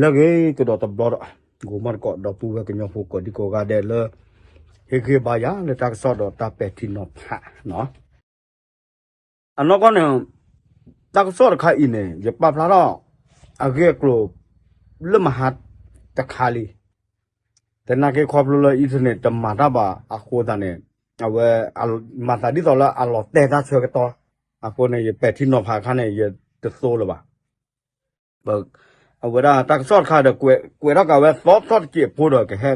တဂ့ၤကဒီးတဘျီဒီး ဂိၤမီၢ်တကိး ဒီပုၢ်ဝဲၢ်ကညီဖိကိးဒံကိးဂၤဒဲးလၢ ဟ့ၣ်ဂံၢ်ဘါယၤလၢတၢ်ကစီၣ်ဒီးတၢ်ပဲာ်ထံနီၤဖးနီၤ. အနီၢ်ကီၢ်န့ၣ် တၢ်ကစီၣ်တခါအံၤန့ၣ် ယပာ်ဖျါထီၣ် အဂ့ၢ်အကျိၤ လၢမဟါတခါလံ. သနာ်က့ခီဖျိလၢ internet တမၤတၢ်ဘၣ်အဃိသတးန့ၣ် အဝဲ မၤသးဒ်သိးလၢအလီၤတဲာ်တၢ်ဆၢကတီၢ်အဃိန့ၣ် ယပဲာ်ထံနီၤဖးအခါန့ၣ် ယတသိလၢၤဘၣ်. အဝဲဒၣ်တၢ်ကစီၣ်တခါဒီး ကွဲးထီၣ်က့ၤဝဲသီထီၣ်တက့ၢ်အဖိဒီး ကဟဲ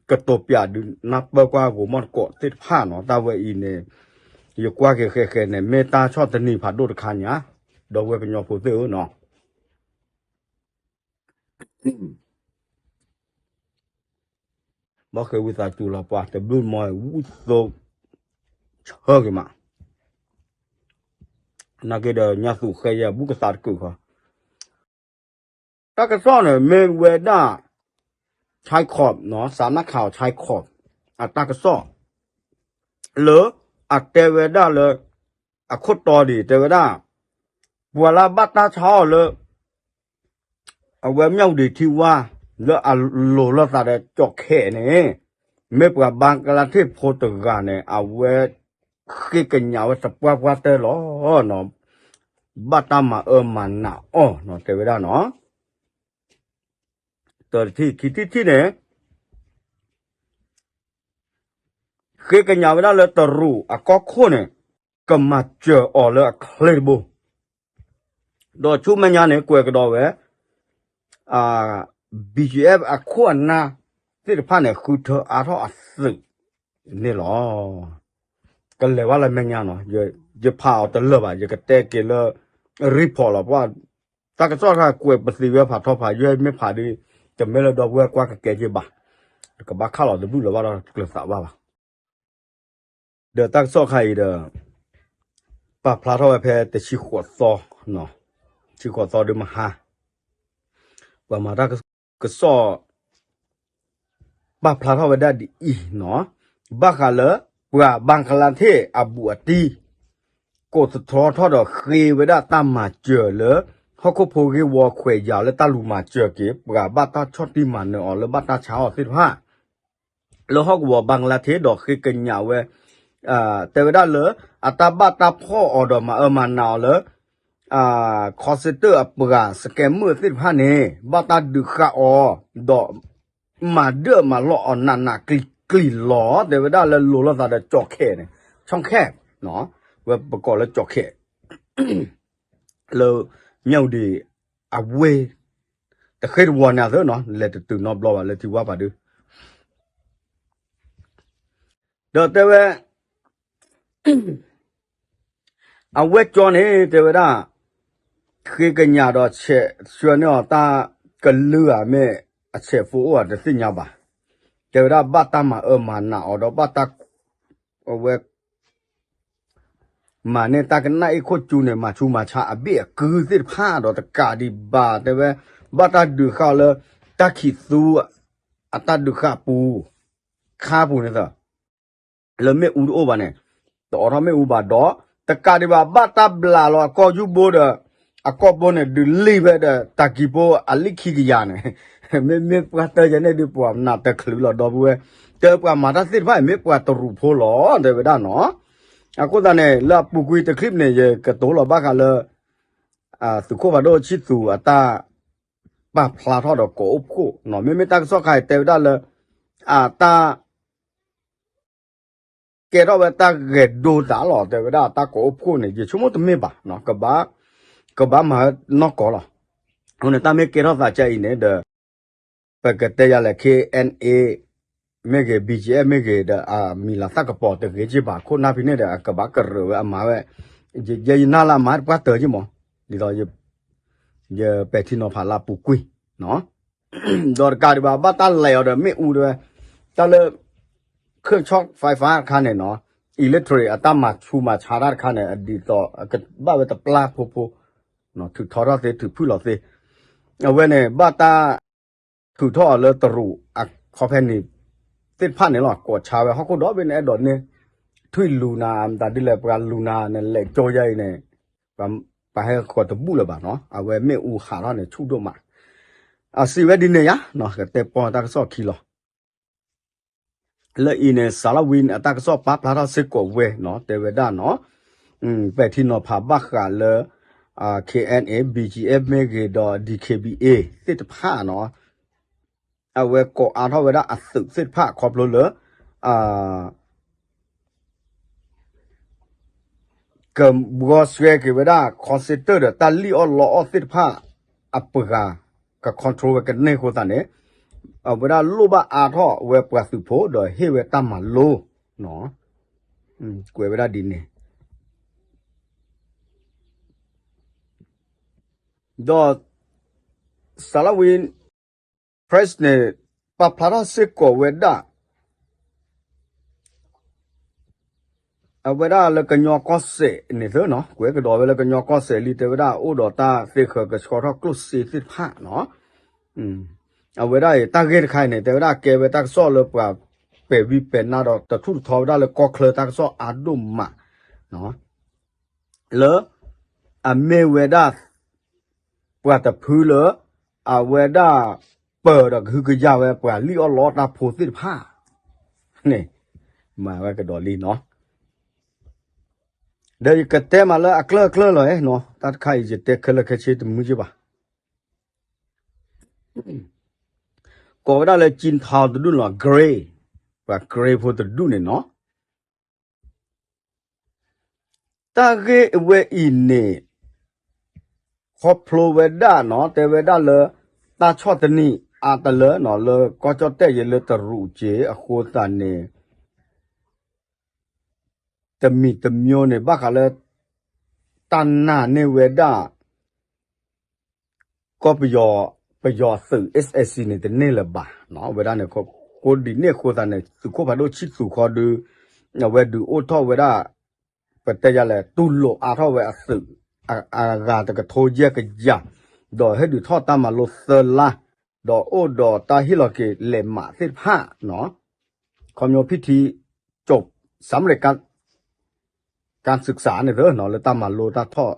ကတိၤပၠးဒုးနၢ်ပၢၢ်ကွၢ်ဂိၤမီၢ်တကိးသ့ၣ်တဖၣ်နီၤ. တၢ်ဝဲအံၤန့ၣ် ယကွၢ်က့ၤဃဲးဃဲးန့ၣ် မ့ၢ်တၢ်ဆီၣ်သနံးဖးဒိၣ်တခါညါ ဒီပုၢ်ဝဲၢ်ကညီဖိသ့ၣ်ဧၢနီၤ. ဘီဃ့ဝံသးစူၤလီၤ ပှၤတဘျုးမီဝူသိ ဆၢဂ့ၤမး, နာ်က့ဒီးညါသူးဃဲယဲၢ်ဘူးကသးတကုာ်ဃီ. တၢ်ကစီၣ်န့ၣ် မ့ၢ်ဝဲဒၣ် China Post နီၤ, စးနၣ်ခးအီၤ China Post အတၢ်ကစီၣ် လၢအတဲဝဲဒၣ်လၢ အခိၣ်တီဒံး တဲဝဲဒၣ် ပှၤလၢဘၣ်တၢ်ဆါအီၤလၢ အဝဲမၠၣ်ဝတံၤထံဝါ လၢအလိၤလိာ်သးဒီးကၠီၣ်ခဲန့ၣ် မ့ၢ်ပှၤဘၣ်ကလါထ့ၣ်ဖိတဂၤန့ၣ် အဝဲဃ့ကညးဝဲသပှၢ်ပှၢ်တၢၢ်လီၤနီၤ, ဘၣ်တၢ်မၤအၢမၤနးအီၤနီၤ တဲဝဲဒၣ်နီၤ. တထံၣ် ခံထံၣ်ထံၣ်န့ၣ် ဃ့ကညးဝဲဒၣ်လၢတရူးအကီၢ်ခိၣ်န့ၣ် ကမၤစၢၤအီၤလၢအချ့တဘိ ဒီးဆူမဲာ်ညါန့ၣ် ကွဲးကဒီးဝဲ BGF အခိၣ်အနၢ်သ့ၣ်တဖၣ်န့ၣ် ဃုထၢအါထီၣ်အသုးန့ၣ်လီၤ. ကလဲၤဝဲလၢမဲာ်ညါနီၤ, ယဖးအီၤတလၢာ်ဘၣ်, ယကတဲက့ၤလၢ report လီၤ. ပှၤတၢ်ကစီၣ်တခါ ကွဲးပသံဝဲဖးထီဖး, ယဲမ့ၢ်ဖးဒ် တမ့ၢ်လၢဒီပုၢ်ဝဲၢ်ကွၢ်ကကဲက့ၤဘၣ်, တကဘၣ်ခးလီၤတဘျုးလၢၤဘၣ်ဒီးတကျၢၤသးဘၣ်ဘၣ်. ဒီးတၢ်ကစီၣ်ခါအံၤဒီး ပာ်ဖျါထီၣ်ဝဲဖဲတဆံဃိးသီ, ဆံဃိးသီဒုးမဟါ, ပှၤမၤတၢ်ကစီၣ် ပာ်ဖျါထီၣ်ဝဲဒၣ်ဒ်အံၤနီၤ, ဘၣ်ဃးလၢ ပှၤဘၣ်ကလါထ့ၣ်အဘူးအတံၢ် ကိးသတြီထီၣ်ဒီးဃ့ဝဲဒၣ်တၢ်မၤစၢၤလၢ ဟီၣ်ခိၣ်ဖိဂ့ၢ်ဝီခွဲးယာ်လၢတၢ်လူၤမၤစၢၤက့ၤ ပှၤဘၣ်တၢ်ဆီၣ်တံၢ်မၤနၢၤအီၤလၢဘၣ်တၢ်ဆါအီၤသ့ၣ်တဖၣ် လၢဟီၣ်ကဝီၤဘၣ်ကလါထ့ၣ်ဒီးဃ့ကညးဝဲ တဲဝဲဒၣ်လၢ အတၢ်ဘၣ်တၢ်ဖီၣ်အီၤဒီးမၤအၢမၤနးအီၤလၢ ခီစ့တၢၣ်အပှၤစကဲမုၣ်သ့ၣ်တဖၣ်န့ၣ် ဘၣ်တၢ်ဒုးဃာ်အီၤ ဒီး မၤဒၢၣ်မၤလီၢ်အီၤနးနးကျံၤကျံၤလီၤ တဲဝဲဒၣ်လၢလိၤလိာ်သးဒီးကၠီၣ်ခဲန့ၣ်, ဆီၣ်ခဲ, ဝဲပကိးလၢကၠီၣ်ခဲ လၢ မၠၣ်ဝတံၤ အဝ့ၢ် တဃ့တဝီၤန့ၣ်အသၢနီၤ လဲၤတတုၤနီတဘျီဘၣ်လၢထံဝါပၤဒု ဒီးတဲဝဲ အဝဲကၠီန့ၣ် တဲဝဲဒၣ် ဃ့ကညးဒီးဆဲးဆှၢန့ၢ်အီၤတၢ်ကလုၢ်ဧါ မ့ၢ်အဆဲးဖိအိၣ်ဧါတသ့ၣ်ညါဘၣ်, တဲဝဲဒၣ်ဘၣ်တၢ်မၤအၢမၤနးအီၤဒီးဘၣ်တၢ် အဝဲ မၤန့ၢ်တၢ်ကနၣ်အ့ၣ်ခိၣ်ကၠူန့ၣ် မၤဆူးမၤဆါအဘ့ၣ်အကုၢ်သ့ၣ်တဖၣ်ဒီးတကးဒံးဘၣ် တဲဝဲ ဘၣ်တၢ်ဒုးဃာ်အီၤလၢ တၢ်ခံးသူ အတၢ်ဒုးဃာ်အပူၤ ခါပူၤန့ၣ်သၢ လၢမ့ၣ်အူတအိၣ်ဘၣ်န့ၣ် တအိးထီၣ်မ့ၣ်အူဘၣ်ဒီး တကးဒံးဘၣ် ဘၣ်တၢ်ဘျးလီၤအကီၢ်ယူၢ်ဘိဒီး အကီၢ်ဘိန့ၣ် ဒုးလံၣ်ဝဲဒီးတၢ်ကံးဖိအလံာ်ခံကယၤန့ၣ် မ့မ့ၢ်ပှၤတၢၢ်ယဲန့ၣ်ဒုးပှၤနးတချုးလီၤဒီပုၢ်ဝဲၢ် တဲပှၤမၤတၢ်သ့ၣ်တဖၣ်အံၤ မ့ၢ်ပှၤတရူးဖိလီၤ တဲဝဲဒၣ်နီၤ. အဃိသတးန့ၣ် လၢအပူၤကွံာ်တချံၣ်န့ၣ် ယကတိၤလီၤဘၣ်ဃးလၢ သုးခိၣ်ဖးဒိၣ်ဆံသူးအတၢ် ပာ်ဖျါထီၣ်ဒီးကီးအိၣ်ဖှိၣ်နီၤ မ့မ့ၢ်တၢ်ကစီၣ်ခါအံၤတဲဝဲဒၣ်လၢ အတၢ် ကဲထီၣ်ဝဲတၢ်ဂဲၤဒိသးလီၤ တဲဝဲဒၣ်တၢ်ကီးအိၣ်ဖှိၣ်န့ၣ် ယဆိကမိၣ်တမ့ၢ်ဘၣ် ကဘၣ်မၤနီၢ်ကီၢ်လီၤ. အဃိန့ၣ် တၢ်မ့ၢ်ကဲထီၣ်သးကါအံၤန့ၣ်ဒီး ပကတဲယၤလဲၣ် ခဲအံၤ မ့ၢ်ဂ့ၤ BGF မ့ၢ်ဂ့ၤဒီး အမံၤလၤသၣ်ကပီၤတဂ့ၤက့ဘၣ် ခိၣ်နၢ်ဖဲန့ၣ်ဒီး အကဘၣ်ကရၢၢ်ဝဲအမၤဝဲ ယဲယနၢ်လၢအမၤတပှၢ်တၢၢ်က့မး ဒ်သိး ယပဲာ်ထံနီၤဖးလၢအပူၤကွံာ် ဒီးတကးဒံးဘၣ် ဘၣ်တၢ်လဲၤအီၤဒီးမ့ၣ်အူတဲဝဲ တၢ်လၢ เครื่องช็อตไฟฟ้า တခါန့ၣ်နီၤ electric အတၢ်မၤဆူးမၤဆါတၢ်တခါန့ၣ် ဒ်သိး ကဘၣ်ဝဲတပျၢ်ဖိဖိ ထုးထီထီၣ်သ့ ထုးဖုၣ်လီၤသ့ အဝဲန့ၣ် ဘၣ်တၢ်ထုးထီၣ်အီၤလၢတရူးအခီဖဲန့ၣ် သ့ၣ်တဖၣ်န့ၣ်လီၤ ကိးဆါဝဲဟီၣ်ခိၣ်ဒီဘ့ၣ်န့ၣ် အဲၣ်ဒိးန့ၢ် ထွံၣ်လူၤနၤ မတၤဒ်လဲၣ် ပှၤလူၤနၤန့ၣ် လဲၤကၠိယါအံၤန့ၣ် ပှၤဟဲဃီၤတဘူၣ်လၢၤဘၣ်နီၤ အဝဲမ့ၣ်အူဟးထီၣ်န့ၣ် ဆူၣ်ဒိၣ်မး အစံးဝဲဒ်န့ၣ်ယါနီၤ ကတဲပီတၢ်ကစီၣ်ခံလီၤ. လၢအံၤန့ၣ် စၤလဝံအတၢ်ကစီၣ်ပာ်ဖျါထီၣ်စ့ၢ်ကီးဝဲနီၤ တဲဝဲဒၣ်နီၤ ပဲာ်ထံနီၤဖးဘၣ်ဃးလၢ KNA BGF မ့ၢ်ဂ့ၤဒီး DKBA သ့ၣ်တဖၣ်နီၤ အဝဲကိးအါထီၣ်ဝဲဒၣ်အသုးသ့ၣ်တဖၣ်ခီဖျိလၢ ကဘှီဆှဲက့ၤဝဲဒၣ် ခီစ့တၢၢ်ဒီးတၢ်လံၣ်အီၣ်လီအီၣ်သ့ၣ်တဖၣ် အပှၤ က control ဝဲကန့ၢ်အဃိသတးန့ၣ် အဝဲဒၣ်လိၣ်ဘၣ်အါထီၣ်ဝဲပှၤသုးဖိဒီးဟ့ၣ်ဝဲတၢ်မၤလိ ကွဲးဝဲဒၣ်ဒ်န့ၣ် ဒီး Salween Press န့ၣ် ပာ်ဖျါထီၣ်စ့ၢ်ကီးဝဲဒၣ် အဝဲဒၣ်လၢကညီကီၢ်စဲၣ်န့ၣ်သ့နီၤ ကွဲးကဒီးဝဲလၢကညီကီၢ်စဲၣ်လံ တဲဝဲဒၣ်အိၣ်ဒီးတၢ်သ့ဃၢၤကဆှီထီၣ်ကျိၣ်စ့သ့ၣ်တဖၣ်နီၤ အဝဲဒၣ်အံၤ တၢ်ဂ့ၢ်တခါအံၤန့ၣ် တဲဝဲဒၣ်ကဲဝဲတၢ်ကစီၣ်လၢပှၤပဲာ်ဝံပဲာ်နါဒီးတထူၣ်တထီဝဲဒၣ်လၢကီၢ်ချၢတၢ်ကစီၣ်အါဒိၣ်မး လၢ အမ့ၢ်ဝဲဒၣ် ပှၤတဖုလၢ အဝဲဒၣ် ပၢၤဒီးကဟုကယာ်ဝဲပှၤလံၣ်အီၣ်လီအီၣ်တၢ်ဖိသ့ၣ်တဖၣ် န့ၣ် မၤဝဲကဒီးလံနီၤ ဒီးယကတဲမးလၢအကျၢၢ်အကျၢၢ်လီၤနီၤ တၢ်တခါအံၤယတဲခဲလၢာ်ခဲဆ့တမုာ်က့ဘၣ် ကိးဝဲဒၣ်လၢ ကၠံထီတဒူၣ်လီၤ Gray ပှၤ Gray ဖိတဒူၣ်န့ၣ်နီၤ တၢ်ဂ့ၢ်အဝဲအံၤန့ၣ် ခီဖျိဝဲဒၣ်နီၤ တဲဝဲဒၣ်လၢ တၢ်ဆီၣ်တနံၤအါတလၢနီၤ လၢကီၢ်ကၠီၣ်တဲၣ်ယဲလၢတရူးက့ၤအဃိသတးန့ၣ် တမံၤတမံၤန့ၣ် ဘၣ်ဃးလၢ တၢ်နာ်န့ၢ်ဝဲဒၣ် ကီၢ်ပယီၤ ပယီၤအသုး SAC န့ၣ် တန့ၢ်လၢၤဘၣ်နီၤ ဝဲဒၣ်န့ၣ် ကိးဒ်န့ၣ်အဃိသတးန့ၣ် သုးခိၣ်ဖးဒိၣ်ဆံၣ်သူးခီဒု အဝဲဒုးအိၣ်ထီၣ်ဝဲဒၣ် ပတဲယၤလဲၣ် တူၢ်လိာ်အါထီၣ်ဝဲအသုး အဂၤတကထိယဲၢ်ကယၤ ဒီးဟ့ၣ်ဒုးထီၣ်တၢ်မၤလိသၢလါ ဒီးအိၣ်ဒီးတၢ်ဟ့ၣ်လီၤက့ၤလဲးမးသ့ၣ်တဖၣ်နီၤ ခီဖျိဖံထံ ကၠိး စၣ်မရ့ၣ် ကၣ်စၢၣ်စၣ်န့ၣ်သ့နီၤ လၢတၢ်မၤလိတၢ်ထီၣ်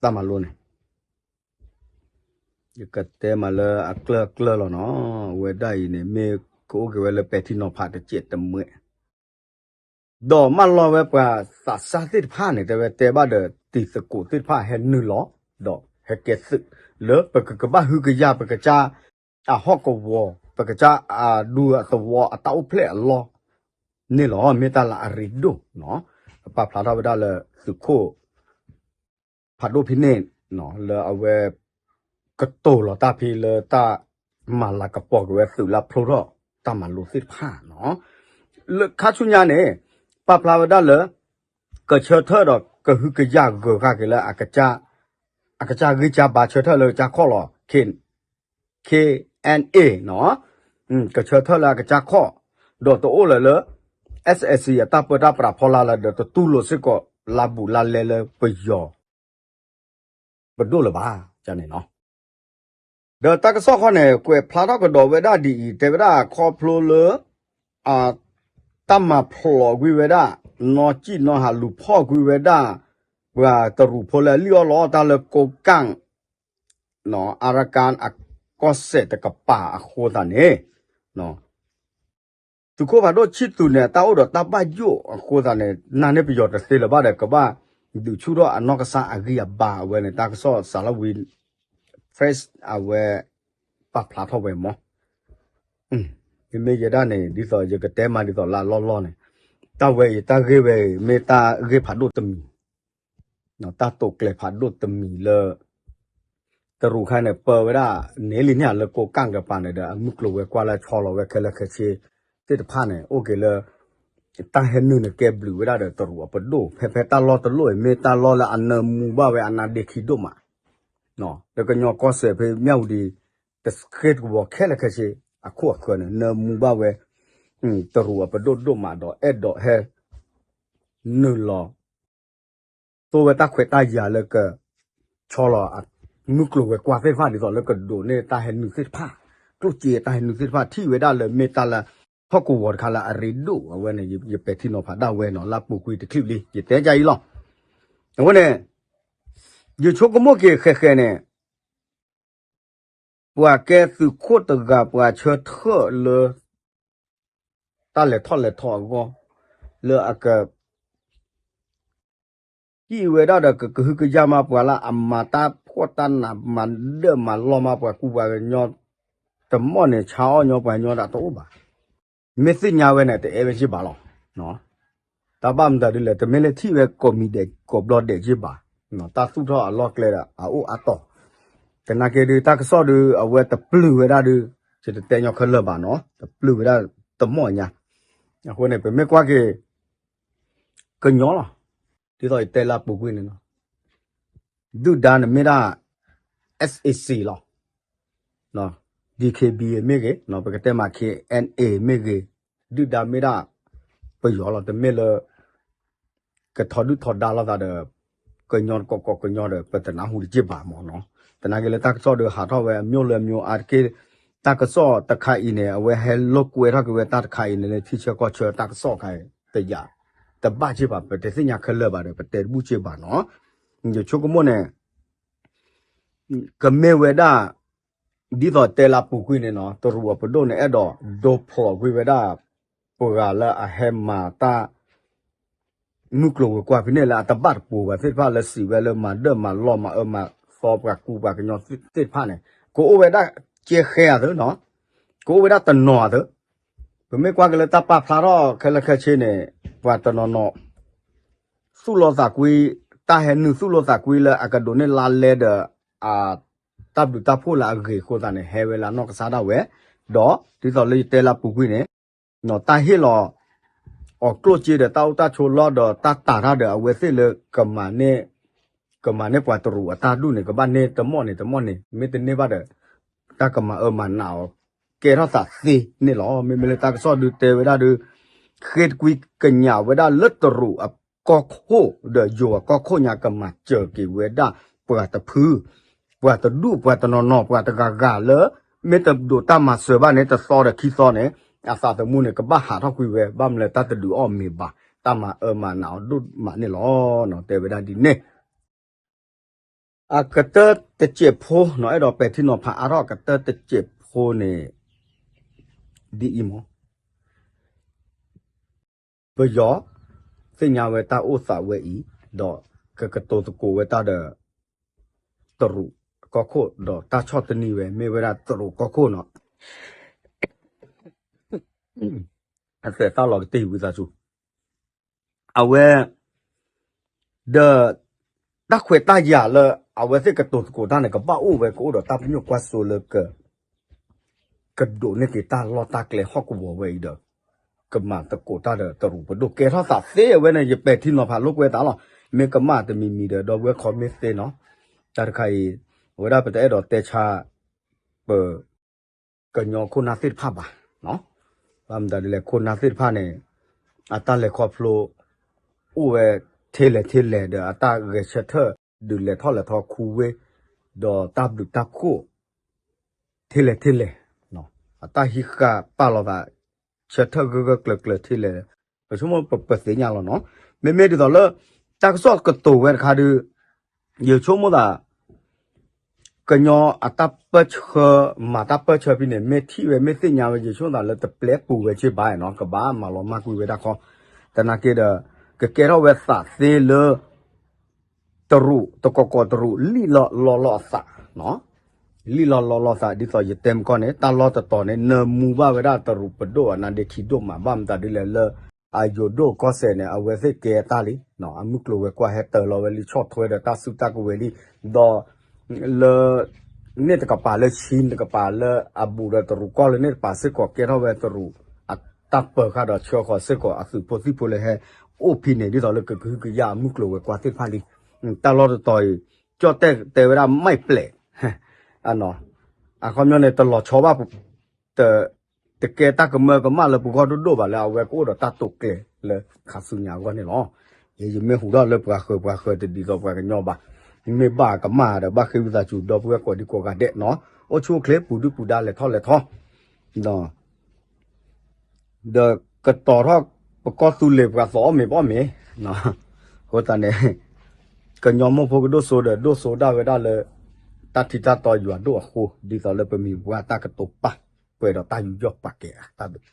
တၢ်မၤလိန့ၣ် ယကတဲမးလၢအကျၢၢ်အကျၢၢ်လီၤနီၤ အဝဲဒၣ်အံၤန့ၣ် မ့ၢ်ကအိၣ်က့ၤဝဲလၢပဲာ်ထံနီၤဖးတစဲးတမှဲး ဒီးမၢလီၤဝဲပှၤသးစၢ်သ့ၣ်တဖၣ်န့ၣ် တဲဝဲတဲဘၣ်ဒီးတံၤသကိးသ့ၣ်တဖၣ်ဟဲနုာ်လီၤ ဒီးဟဲကဲသုး လၢပကကဘၣ်ဟုကယာ်ပကစၢ် အဟီၣ်ကဝီၤ ပကစၢ်အဒူအသဝီအတၢ်အိၣ်ဖျဲၣ်အလီၢ်န့ၣ်လီၤ မ့ၢ်တၢ်လၢအရ့ဒိၣ်နီၤ ပာ်ဖျါထီၣ်ဝဲဒၣ်လၢသုးခိၣ် ဖးဒိၣ်ဖဲန့ၣ် လၢအဝဲ ကတိၤလီၤတၢ်ဖဲလၢတၢ်မၤလၤကပီၤက့ၤဝဲသုးလၢဖျိထီၣ်တၢ်မၤလိသ့ၣ်တဖၣ်နီၤ လၢခါဆူညါန့ၣ် ပာ်ဖျါဝဲဒၣ်လၢ ကဆၢထၢၣ်ဒီးကဟုကယာ်ဂၢၤဃာ်က့ၤလၢ အကစၢ်ဂံၢ်စၢ်ဘါ ဆၢထၢၣ်လၢကစၢ်ခီၣ်လီၤ K N A နီၤ ကဆၢထၢၣ်လၢအကစၢ်ခီၣ် ဒီးတအိၣ်လၢၤလၢ S S C အတၢ်ပၢတၢ်ပြးဖီလာ်လၢၤ ဒီးတတူၢ်လိာ်စ့ၢ်ကီးလါဘူးလါလဲလၢပယီၤ ပဒိၣ်လၢၤဘၣ်န့ၣ်နီၤ ဒီးတၢ်ကစီၣ်ခီန့ၣ် ကွဲးဖျါထီၣ်ကဒီးဝဲဒၣ်ဒ်အံၤ တဲဝဲဒၣ်ခီဖျိလၢ တၢ်မၤဖျိးကွံာ်ဝဲဒၣ် နီၢ်ကံၣ်နီၢ်ဟးလူၤဖီၣ်ကွံာ်ဝဲဒၣ် ပှၤတရူးဖိလၢအလံၣ်အီၣ်လီအီၣ်တၢ်လၢကိးကၣ် အရကၣ်အကီၢ်စဲၣ်တကပၤအဃိသတးန့ၣ် သုးခိၣ်ဖးဒိၣ်ဆံၣ်သူးန့ၣ် တၢ်အိၣ်ဒီးတၢ်ဘၣ်ယိၣ်အဃိသတးန့ၣ် နာ်န့ၢ်ပယီၤတသ့လၢၤဘၣ်ဒီး ကဘၣ်ဒုးဆူၣ်ထီၣ်အနီၢ်ကစၢ်အဂံၢ်အဘါအဝဲန့ၣ် တၢ်ကစီၣ် Salween Press အဝဲ ပာ်ဖျါထီၣ်ဝဲမး မ့မ့ၢ်ယဲဒၣ်န့ၣ် ဒ်သိးယကတဲမးဒ်သိးလၢအလီၢ်လီၢ်န့ၣ် တၢ်ဝဲအံၤ တၢ်ဂ့ၢ်ဝဲအံၤ မ့ၢ်တၢ်ဂ့ၢ်ဖးဒိၣ်တမံၤ တၢ်တိာ်ကျဲၤဖးဒိၣ်တမံၤလၢ တရူးခါန့ၣ် ပၢဝဲဒၣ် န့ၣ်လံန့ၣ်လၢကိးကၣ်ကပၤန့ၣ်ဒီး အမုၢ်ကျိၤဝဲၤကွာ်လၢဆီလီၤဝဲခဲလၢာ်ခဲဆ့သ့ၣ်တဖၣ်န့ၣ် အိၣ်က့ၤလၢ တၢ်ဟဲနုာ်န့ၣ်ကဲဘျုးဝဲဒၣ်ဒီးတရူးအပဒိၣ် ဖဲဖဲတၢ်လီၢ်တလီၢ်အံၤ မ့ၢ်တၢ်လီၢ်လၢအနၢမူဘၣ်ဝဲအနါဒ့ခံဒိၣ်မး လၢကညီကီၢ်စဲၣ်ဖဲမၠၣ်ဝတံၤ တဃ့တကဝီၤခဲလၢာ်ခဲဆ့ အခိၣ်အဃၢၤန့ၣ် နၢမူဘၣ်ဝဲ တရူးအပဒိၣ်ဒိၣ်မးဒီး အဲၣ်ဒိးဟဲ နုာ်လီၤ သိဝဲတၢ်ခွဲးတၢ်ယာ်လၢက ဆီလီၤ မုၢ်ကျိၤဝဲၤကွာ်သ့ၣ်တဖၣ်ဒ်သိးလၢကဒိးန့ၢ်တၢ်ဟဲနုာ်သ့ၣ်တဖၣ် ကျိၣ်စ့တၢ်ဟဲနုာ်သ့ၣ်တဖၣ် ထံၣ်ဝဲဒၣ်လၢမ့ၢ်တၢ်လၢ ဟီၣ်ကဝီၤတခါလၢအရ့ဒိၣ်အဝဲန့ၣ် ယပဲာ်ထံနီၤဖးဒၣ်ဝဲနီၤ လၢပူၤကွံာ်တချံၣ်လံ ယတဲကအံၤလီၤ အဃိန့ၣ် ယဆိကမိၣ်က့ၤဃဲးဃဲးန့ၣ် ပှၤကဲသုးခိၣ်တဂၤ ပှၤဆၢထၢၣ်လၢ တၢ်လဲၤထီၣ်လဲၤထီအဂီၢ် လၢအက ဟံၣ်ဝဲဒၣ်ဒီး ကကဟုကယာ်မးပှၤလၢအမၤတၢ်ဖှီၣ်တၢ်နး မၤဒၢၣ်မၤလီၢ်မးပှၤကူပှၤကညီ တမီၢ်န့ၣ် ဆါအီၣ်ညီပှၤကညီဒၣ်တအိၣ်ဘၣ်. မ့ၢ်သ့ၣ်ညါဝဲန့ၣ် တအဲၣ်ဝဲက့ၢ်ဘၣ်လီၤ. တၢ်ဘၣ်မတၤဒ်လဲၣ် တမ့ၢ်လၢထံၣ်ဝဲကိးမံၤဒဲးကိးဘျီဒဲးက့ၢ်ဘၣ်. တၢ်သူၣ်ထီၣ်အလီၢ်ကျဲဒီး အအိၣ်အါတီၢ်. သနာ်က့ဒုး တၢ်ကစီၣ်ဒုး အဝဲတပျုၢ်ဝဲဒၣ်ဒုး ယတတဲညီခဲလၢာ်ဘၣ်နီၤ, တပျုၢ်ဝဲဒၣ်တမီၢ်ညါ. အဃိန့ၣ် ပမ့ၢ်ကွၢ်က့ၤ ကညီလီၤ. ဒ်သိးယတဲလၢအပူၤကွံာ်န့ၣ်နီၤ, ဒုၣ်ဒါန့ၣ်မ့ၢ်ဒၣ် SAC လီၤ. DKBA မ့ၢ်ဂ့ၤ, ပကတဲမး KNA မ့ၢ်ဂ့ၤ, ဒုၣ်ဒါမ့ၢ်ဒၣ်ပယီၤလီၤ. တမ့ၢ်လၢ ကထီဒုၣ်ထီဒါလိာ်သးဒီး ကညီတကီၢ်ကီၢ်ကညီဒီး ပတနၢ်ဟူတက့ၢ်ဘၣ်မးနီၤ. သနာ်က့လၢတၢ်ကစီၣ်ဒုး ဟးထီၣ်ဝဲအမျိုးလၢအမျိုးအါတက့ၢ်. တၢ်ကစီၣ်တခါအံၤန့ၣ် အဝဲဟဲလိာ်ကွဲထီၣ်က့ၤဝဲတၢ်တခါအံၤန့ၣ်လၢ ထံဆၢကီၢ်ဆၢတၢ်ကစီၣ်ခါအံၤ တယာ် တဘၣ်က့ၢ်ဘၣ်, ပတသ့ၣ်ညါခဲလၢာ်ဘၣ်ဒီး ပတဲတဘူၣ်က့ၢ်ဘၣ်နီၤ. ယဆိကမိၣ်န့ၣ် ကမ့ၢ်ဝဲဒၣ် ဒ်သိးတဲလၢအပူၤကွံာ်န့ၣ်နီၤ, တရူးအပဒိၣ်န့ၣ် အဲၣ်ဒိးဒိဖျိးကွံာ်ဝဲဒၣ် ပှၤလၢအဟဲမၤတၢ် မုၢ်ကျိၤဝဲၤကွာ်ဖဲန့ၣ်လၢအတဘၣ်တပူၤဘၣ်သ့ၣ်တဖၣ် လၢစံးဝဲလၢမၤဒၢၣ်မၤလီၢ်မၤအၢမၤသီပှၤကူပှၤကညီသ့ၣ်တဖၣ်န့ၣ် ကအိၣ်ဝဲဒၣ်ကဲဃဲအသိးနီၤ, ကအိၣ်ဝဲဒၣ်တနီၤအသိး. ပမ့ၢ်ကွၢ်က့ၤလၢတၢ်ပာ်ဖျါထီၣ်ခဲလၢာ်ခဲဆ့န့ၣ် ပှၤတနီၤနီၤ သူၣ်လီသးကွံ, တၢ်ဟဲနုာ်သူၣ်လီသးကွံလၢအကဒိးန့ၢ်လါလဲဒီး အတၢ်ဘျုးတၢ်ဖှိၣ်လၢအဂ့ၤအဃိသတးန့ၣ် ဟဲဝဲလၢအနီၢ်ကစၢ်ဒၣ်ဝဲ, ဒီးဒ်သိးလၢယတဲလၢအပူၤကွံာ်န့ၣ် တၢ်ဟ့ၣ်လီၤအီၤကျိၣ်စ့ဒီးတၢ်အိၣ်တၢ်ဆိးလီၢ်ဒီးတၢ်တာ်တၢ်ဒီးအဝဲသ့ၣ်လၢ ကမၤန့ၢ်ပှၤတရူးအတၢ်ဒူၣ်န့ၣ် ကဘၣ်န့ၢ်တမီၢ်န့ၣ်တမီၢ်န့ၣ် မ့ၢ်တန့ၢ်ဘၣ်ဒီး တၢ်ကမၤအၢမၤနးအီၤ ကဲထီၣ်သးသ့န့ၣ်လီၤ. မ့မ့ၢ်လၢတၢ်ကစီၣ်ဒုးတဲဝဲဒၣ်ဒုး ဃ့တကွံကညးဝဲဒၣ်လၢတရူးအကီၢ်ခိၣ်ဒီးယိၤအကီၢ်ခိၣ်ညါ ကမၤစၢၤက့ၤဝဲဒၣ်ပှၤတဖု ပှၤတဒူၣ် ပှၤတနီၤနီၤ ပှၤတဂၤဂၤလၢ မ့ၢ်တဒိးတၢ်မၤစၢၤဘၣ်န့ၣ် တသီဒီးခံသီန့ၣ် အသးသမူန့ၣ် ကဘၣ်ဟးထီၣ်ကွံာ်ဝဲ ဘၣ်မနုၤလၢတၢ်တဒုးအီၣ်မ့ၤဘၣ် တၢ်မၤအၢမၤနးအီၤဒိၣ်မးန့ၣ်လီၤ. တဲဝဲဒၣ်ဒ်န့ၣ် အကတၢၢ်တစဲးဖိနီၤ အဲၣ်ဒိးပဲာ်ထံနီၤဖးအါထီၣ်အကတၢၢ်တစဲးဖိန့ၣ် ဒ်အံၤမး ပယီၤ သ့ၣ်ညါဝဲတၢ်အိၣ်သးဝဲအံၤ ဒီးကကတိၤသကိးဝဲတၢ်ဒီး တရူးကီၢ်ခိၣ် ဒီးတၢ်ဆီၣ်တနံၤဝဲ မ့ၢ်ဝဲဒၣ်တရူးကီၢ်ခိၣ်နီၤ အသဲးတၢ်လီၤကတ့ၢ်ဝံသးစူၤ အဝဲ ဒီး တၢ်ခွဲးတၢ်ယာ်လၢ အဝဲသ့ၣ်ကတိၤသကိးတၢ်န့ၣ် ကဘၣ်အိၣ်ဝဲ ကအိၣ်ဒီးတၢ်ပညိၣ်ကွၢ်စိလၢက ကဒိးန့ၢ်က့ၤတၢ်လီၢ်တၢ်ကျဲဟီၣ်ကဝီၤဝဲအံၤဒီး ကမၤသကိးတၢ်ဒီးတရူးပဒိၣ် ကဲထီၣ်သးသ့ဝဲန့ၣ် ယပဲာ်ထံနီၤဖးလိာ်ကွဲသးလီၤ. မ့ၢ်ကမၣ်တမံၤမံၤဒီး ဒီပုၢ်ဝဲၢ် comment သ့နီၤ. တၢ်တခါအံၤ အဝဲဒၣ်ပတအဲၣ်ဒိးတဲဆါ ပ ကညီခိၣ်နၢ်သ့ၣ်တဖၣ်ဘၣ်. ဘၣ်မတၤဒ်လဲၣ် ခိၣ်နၢ်သ့ၣ်တဖၣ်န့ၣ် အတၢ်လဲၤခီဖျိ အိၣ်ဝဲထဲလဲၣ်ထဲလဲၣ်ဒီး အတၢ်ဂဲၤဆၢထၢၣ်ဒုးလဲၤထီၣ်လဲၤထီခူဝ့ၢ် ဒီးတၢ်ဘျုးတၢ်ဖှိၣ် ထဲလဲၣ်ထဲလဲၣ် အတၢ်ဟံးဃာ်ပာ်လီၤသး ဆၢထၢၣ်ဂၢၢ်ဂၢၢ်ကျၢၤကျၢၤထဲလဲၣ် ပဆိကမိၣ်ပသ့ၣ်ညါလီၤနီၤ. မ့မ့ၢ်ဒ်သိးလၢ တၢ်ကစီၣ်ကတိၤဝဲတခါဒုး ယဆိကမိၣ်သး ကညီအတၢ်ပၢၢ်ဆၢ မၤတၢ်ပၢၢ်ဆၢဖဲန့ၣ် မ့ၢ်ထံၣ်ဝဲမ့ၢ်သ့ၣ်ညါဝဲ ယဆိကမိၣ်သးလၢတပျဲပူၤဝဲက့ၢ်ဘၣ်နီၤ ကဘၣ်မၤလီၤမၢ်ကွံာ်ဝဲဒၣ်ခီ သနာ်က့ဒီး ကကဲထီၣ်ဝဲသးသ့လၢ တရူး တကီၢ်ကီၢ်တရူး လံၣ်လီၤလီလီၤအသး လံၣ်လီၤလီလီၤသး ဒ်သိးယတဲမကီၢ်န့ၣ် တၢ်လီၢ်တတီၤန့ၣ် နၢမူဘၣ်ဝဲဒၣ်တရူးပဒိၣ်အနါဒ့ခံဒိၣ်မး ဘၣ်မတၤဒ်လဲၣ်လၢ အယိၤဒိၣ်ကီၢ်စဲၣ်န့ၣ် အဝဲသ့ၣ်ကဲတၢ်လံ အမုၢ်ကျိၤဝဲၤကွာ်ဟဲတၢၤလီၤဝဲလံ ဆီၣ်ထွဲဒီးတၢ်စုတၢ်ကဝဲၤလံ ဒီး လၢ န့ၣ်တကပၤလၢ Chin တကပၤလၢအဘူးဒီးတရူးကီၢ်လၢန့ၣ်တပၤစ့ၢ်ကီး ကဲထီၣ်ဝဲတရူး အတၢ်ပၢၤဃာ်ဒီးဆှၢဃီၤစ့ၢ်ကီး အသုးဖိသံၣ်ဖိလၢဟဲအိၣ်ဖဲန့ၣ် ဒ်သိးလၢကကဟုကယာ်အမုၢ်ကျိၤဝဲၤကွာ်သ့ၣ်တဖၣ်လံ တၢ်လီၢ်တတီၤအံၤ ကၠီၣ်တဲၣ်တဲဝဲဒၣ် မိုက်ပျံး အခီပညီန့ၣ် တလီၤဆီဘၣ် တ တကဲတၢ်ကမၢကမၣ်လၢပဂီၢ်ဒိၣ်ဒိၣ်ဘၣ်လၢအဝဲကအိၣ်ဒီးတၢ်တိာ်ကျဲၤလၢခါဆူညါအဂီၢ်န့ၣ်လီၤ. ယ ယမ့ၢ်ဟူးထီၣ်လၢပှၤဃၢၤပှၤဃၢၤတဒ်သိးပှၤကညီဘၣ်. မ့ၢ်ဘၣ်ကမၣ်ဒီးဘၣ်ဃ့ဝံသးစူၤ ဒီပုၢ်ဝဲၢ်ကိးဒံကိးဂၤဒဲးနီၤ အိၣ်ဆူၣ်အိၣ်ချ့ပူၤဒုၣ်ပူၤဒါလဲၤထီၣ်လဲၤထီ ဒီးကတီၤထီၣ်ပကီၢ်သူလ့ၤပှၤသီအီၣ်မ့ၤပအီၣ်မ့ၤ အဃိသတးန့ၣ် ကညီမိၢ်ဖိကဒိၣ်စိဒီး ဒိၣ်စိဒၣ်ဝဲဒၣ်လၢ တၢ်ထံတၢ်တီယွၤဒိၣ်အဃိ, ဒ်သိးလၢပမံၤပှၢ်တၢ်ကတိၤပာ်, ပှဲၤဒီးတၢ်ယူးယီၣ်ပာ်ကဲအတၢ်ဒုး,